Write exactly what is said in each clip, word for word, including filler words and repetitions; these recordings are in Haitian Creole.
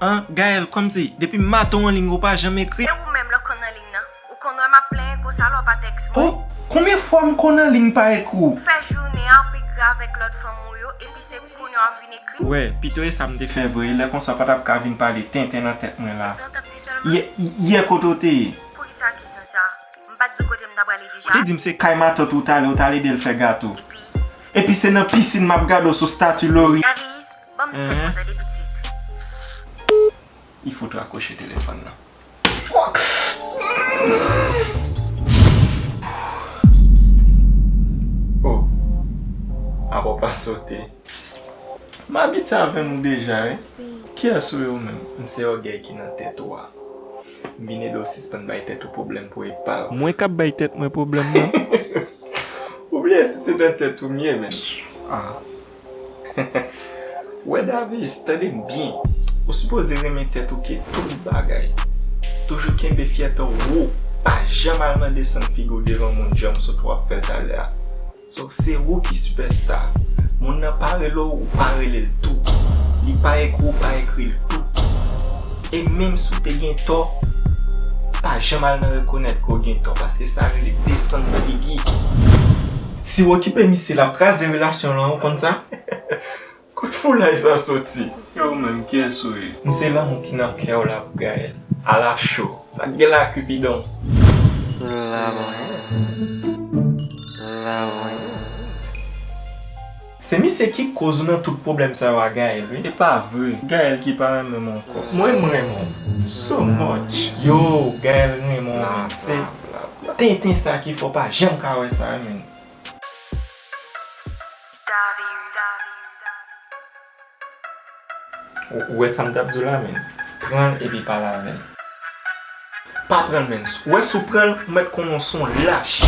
An, Gaëlle, kòmsi, depi maten w anliy ou pa janm ekri? E ou menm lè w konn anliy nan? Ou konn wè m ap plenyen konsa lè w pa tèks mwen? Oh, konbyen fwa m konn anliy m pa ekri w? Ou fè jounen an ap ekri avèk lòt fanm ou yo, epi se kounye a w ap vin ekri m? Wè, pito e sa m te fè vre, lè konsa w pa t ap ka vin pale tenten nan tèt mwen la. Se sa w t ap di sèlman? Yè, yè kote w te ye? Poukisa kesyon sa? M pa t di w kote m ta prale deja? Ou te di m se kay matant ou w t ale, ou t al ede l fè gato. Epi? Epi se nan pisin m ap gade w sou stati Lori. Davis, ban m di w tande pitit. Il faut raccrocher téléphone nan. Fuck! Oh. Apa w pa sote. M abitye avè nou deja, wi. Kiyès ou ye ou menm? M se ògèy ki nan tèt ou a. M vin ede w sispann bay tèt ou pwoblèm pou epav. Mwen k ap bay tèt mwen pwoblèm nan? Ou bliye si se nan tèt ou m ye, menn. Ah. Wè Davis, tande m byen. Ou sipoze renmen tèt ou ke tout bagay. Toujou kenbe fyète w wo. Pa janm al nan desann figi w devan moun jan m sot w ap fè l talè a. So, se ou ki sipèsta. Moun nan pa rele w, ou pa rele l tou. Li pa ekri w, ou pa ekri l tou. E menm si w te gen tò, pa janm al nan rekonèt ke w gen tò, paske sa rele desann figi. Si w okipe misye, l ap kraze relasyon w lan, ou konn sa? Kot foulay sa soti? E ou menm, kiyès ou ye? M se lanmou ki nan kè w la, Gaëlle. Ala cho. Sa k gen la, Cupidon? Lanmou. Lanmou. Se misye ki koz ou nan tout pwoblèm sa yo a, Gaëlle, wi. E pa vre. Gaëlle ki pa renmen m ankò. Mwen, m renmen w so much. Yo, Gaëlle renmen w, men se tenten sa ki fè w pa janm ka wè sa, men. Ou, ou wè sa m t ap di w la, men. Pran l epi pale avè l. Pa pran l, men. Ou wè, si w pran l, ou mèt konnen w se yon lach.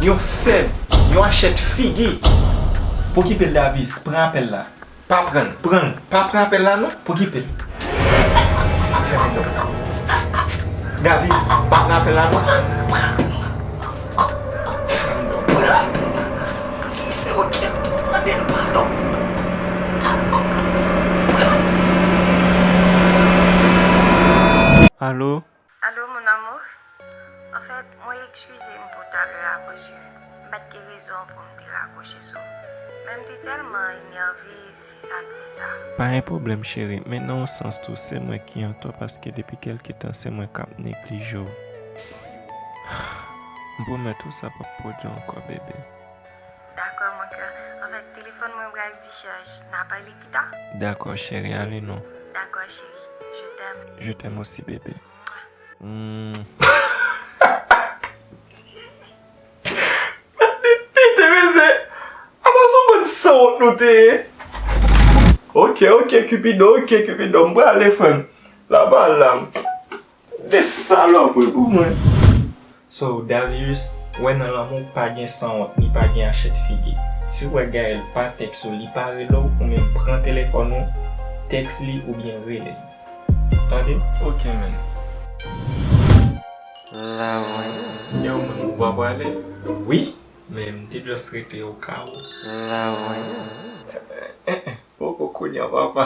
Yon fèb. Yon achèt figi. Pokipe l, Davis. Pran apèl la. Pa pran l. Pran l. Pa pran apèl la, non. Pokipe l. Fèmen dòk. Davis, pa pran apèl la, non. Si se ou ki ap tou mande l padon. Alo? Alo, mon amour? Anfèt, mwen eskize m pou talè a, paske m pa t gen rezon pou m te rakwoche sou ou. Men m te tèlman enève, se sa k fè sa. Pa gen pwoblèm, cheri, men nan yon sans tou, se mwen ki antò, paske depi kèlke tan, se mwen k ap neglije w. M pwomèt ou sa p ap pwodui ankò, bebe. Dakò, mon cœur. Anfèt, telefòn mwen pral dichaj. N a pale pita? Dakò, cheri, ale non. Dakò, cheri. Je t'aime. Je t'aime aussi, bebe. Mwa. Hmm. Tete, mesye. Apa se yon bann sanwont nou te ye? Ok, ok, Cupidon, ok, Cupidon. M prale, frè m. Lave alam. De salopri pou mwen. So, Darius, wè nan lanmou pa gen sanwont, ni pa gen achèt figi. Si w wè Gaëlle pa tèks ou, li pa rele w, ou menm pran telefòn ou, tèks li oubyen rele l. Tande? Ok, man. Yo, man, ou pa prale? Wi, men m te just rete o ka ou. Eh, eh, poko kounye a, papa.